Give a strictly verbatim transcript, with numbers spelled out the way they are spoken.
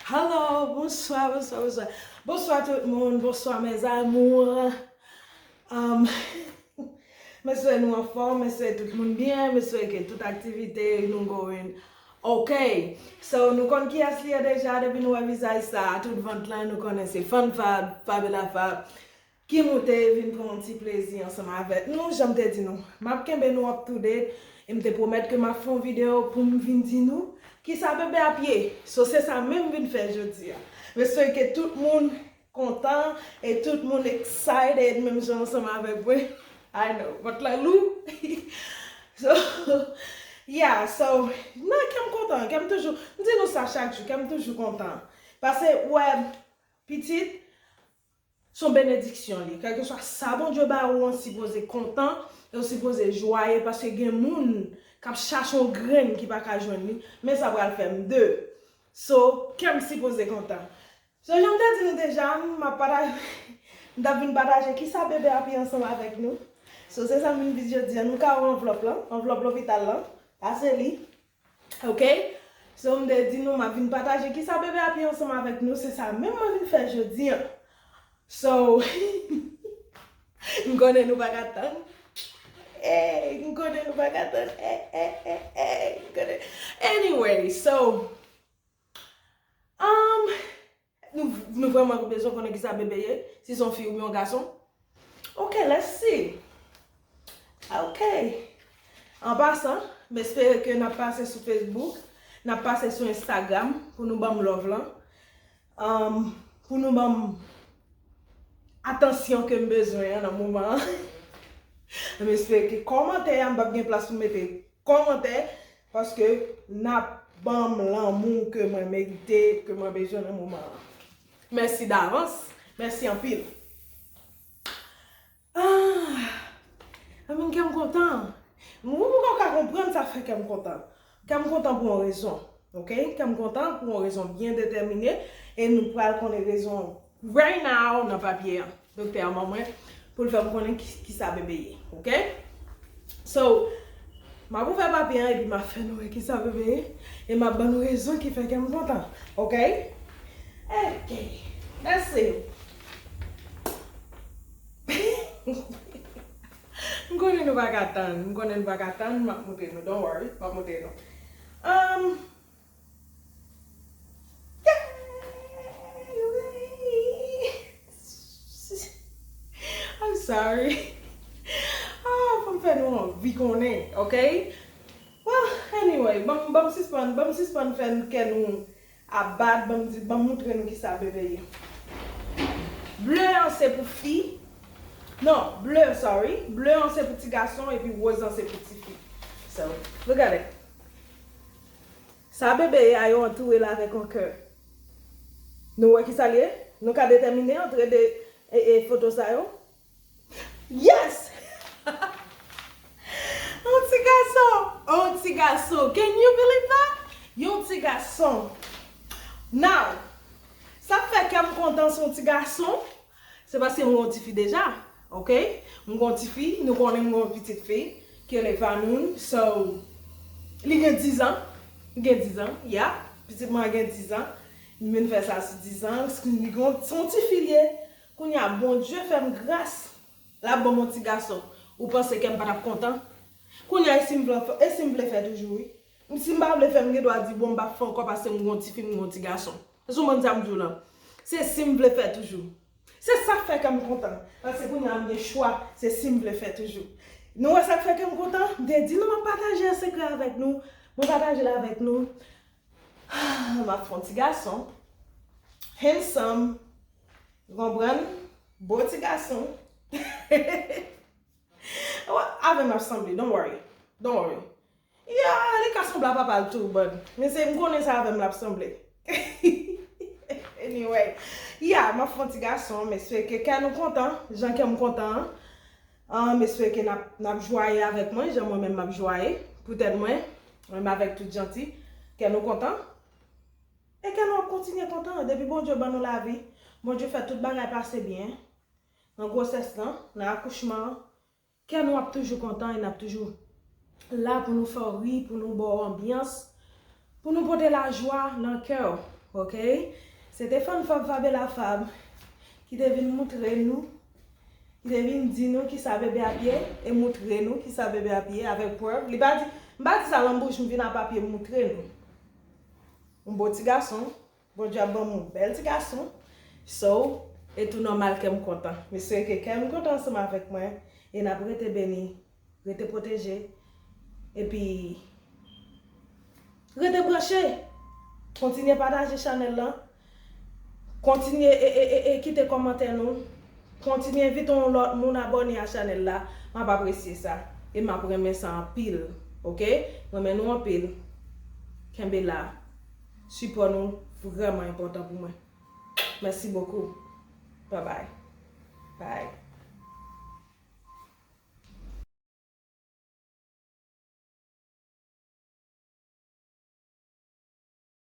Hello, bonswa, bonswa, bonswa. Bonswa tout moun, bonswa mes amours. Um, m espere nou anfòm, m espere tout moun byen, m espere ke tout aktivite nou going ok. So, nou konn kiyès li ye deja, depi nou wè vizaj sa, tout vant lan, nou konnen se Fann Fab, Fabiola Fab. Ki moute vin pran yon ti plezi ansanm avèk nou, jan m te di nou. M ap kenbe nou up to date, e m te pwomèt ke m ap fè yon videyo pou m vin di nou kisa bebe ap ye. So, se sa menm m vin fè jodi a. M espere ke tout moun kontan e tout moun excited menm jan ansanm avèk mwen. I know, vant lan lou. So, yeah, so, nan kè m kontan, kè m toujou, m di nou sa chak jou, kè m toujou kontan. Paske, wè, pitit, se yon benediksyon li. Kèlkeswa sa Bondye ba ou an, sipoze kontan, e ou sipoze jwaye, paske gen moun k ap chache yon grenn ki pa ka jwenn li, men sa pral fè m de. So, kè m sipoze kontan. So, jan m te di nou deja, m ap pataje, m t ap vin pataje kisa bebe ap ye ansanm avèk nou. So, se sa m vin di jodi a, nou ka wè anvlòp lan, anvlòp lopital lan, pa se li. Ok? So, m te di nou, m ap vin pataje kisa bebe ap ye ansanm avèk nou, se sa menm mwen vin fè jodi a. So, m konnen nou pa ka tann. Ey, m konnen nou pa ka tann. Ey, ey, ey, ey, m konnen. Anyway, so, um, nou, nou vrèman bezwen konnen kisa bebe ye, si se yon fi oubyen yon gason. Ok, let's see. Ok. An pasan, m espere ke n ap pase sou Facebook, n ap pase sou Instagram pou nou ban m love lan. Um, pou nou ban m atansyon ke m bezwen an nan moman an. M espere ke kòmantè a, m p ap gen plas pou m mete kòmantè, paske n ap ban m lanmou ke mwen merite, ke mwen bezwen nan moman an. Mèsi davans. Mèsi anpil. Ah, I mean, kè m kontan. Ou poko ka konprann sa fè kè m kontan. Kè m kontan pou yon rezon. Ok? Kè m kontan pou yon rezon byen detèmine. E nou pral konnen rezon right now nan papye an. Doktè a ban mwen pou l fè m konnen ki, kisa bebe ye. Ok? So, m ap ouvè papye an epi m ap fè nou wè kisa bebe ye. E m ap ban nou rezon ki fè kè m kontan. Ok? Ok. That's it. M konnen nou pa ka tann. M konnen nou pa ka tann. M ap montre nou. Don't worry. M ap montre nou. Um, I'm sorry. Ah, fò m fè nou anvi konnen, ok? Well, anyway, ban m, ban m sispann, ban m sispann fè n, kè nou ap bat, ban m di, ban m montre nou kisa bebe ye. Ble an se pou fi. Non, ble, sorry. Ble an se pou ti gason, epi woz an se pou ti fi. So, look at it. Sa bebe ye a, yo antoure l avèk yon kè. Nou wè kisa l ye? Nou ka detèmine antre de, e, e, foto sa yo? Yes! Yon ti gason! Yon ti gason! Can you believe that? Yon ti gason! Now, sa k fè kè m kontan se yon ti gason, se paske m gon ti fi deja, ok? M gon ti fi, nou konnen m gon pitit fi, ki rele Vanoun, so, li gen dizan, li gen dizan, yeah, pitit mwen gen dizan, li vin fè sa sou dizan, li gon, se yon ti fi l ye, kounye a, Bondye fè m gras, l ap ban m yon ti gason, ou panse kè m pa t ap kontan? Kounye a, e si m vle, e si m vle fè toujou, wi. Si m pa vle fè, m gen dwa di, bon, m p ap fè ankò paske m gon ti fi, m gon ti gason. Se sou moun sa m di w lan. Se si m vle fè toujou. Se sa k fè kè m kontan. Paske kounye a m gen chwa, se si m vle fè toujou. Nou wè sa k fè kè m kontan? M te di nou m ap pataje yon sekrè avèk nou. Mwen pataje l avèk nou. M ap fè yon ti gason. Handsome. Ou konprann? Bo ti gason. Avè m ap sanble, don't worry. Don't worry. Yeah, li ka sanble a papa l tou, but men se, m konnen se avè m l ap sanble. Anyway, yeah, m ap fè yon ti gason, m espere ke kè nou kontan, jan kè m kontan an. Ah, m espere ke n ap, n ap jwaye avèk mwen, jan mwen menm m ap jwaye. Poutèt mwen, menm avèk tout janti, kè nou kontan. E kè nou ap kontinye kontan, depi Bondye ban nou lavi, Bondye fè tout bagay pase byen. Nan gwosès lan, nan akouchman an, kè nou ap toujou kontan e n ap toujou la pou nou fè w ri, pou nou ba w anbyans, pou nou pote lajwa nan kè w. Ok? Se te fann fanm Fabiola Fab ki te vin moutre nou, ki te vin di nou kisa bebe ap ye, e moutre nou kisa bebe ap ye avèk prèv. Li pa di, m pa di sa lan bouch, m vin ap ap ye, m moutre nou. Yon bon ti gason, Bondye ap ban m yon bèl ti gason. So, e tou nòmal kè m kontan. M espere ke kè m kontan ansanm avèk mwen, e n ap rete beni, rete pwoteje, epi rete branche. Kontinye pataje chanèl lan. Kontinye e, e, e, e kite kòmantè nou. Kontinye envite yon lòt moun abòne a chanèl la. M ap apresye sa. E m ap renmen sa anpil. Ok? M renmen nou anpil. Kenbe la. Sipò nou vrèman enpòtan pou mwen. Merci beaucoup. Bye bye. Bye.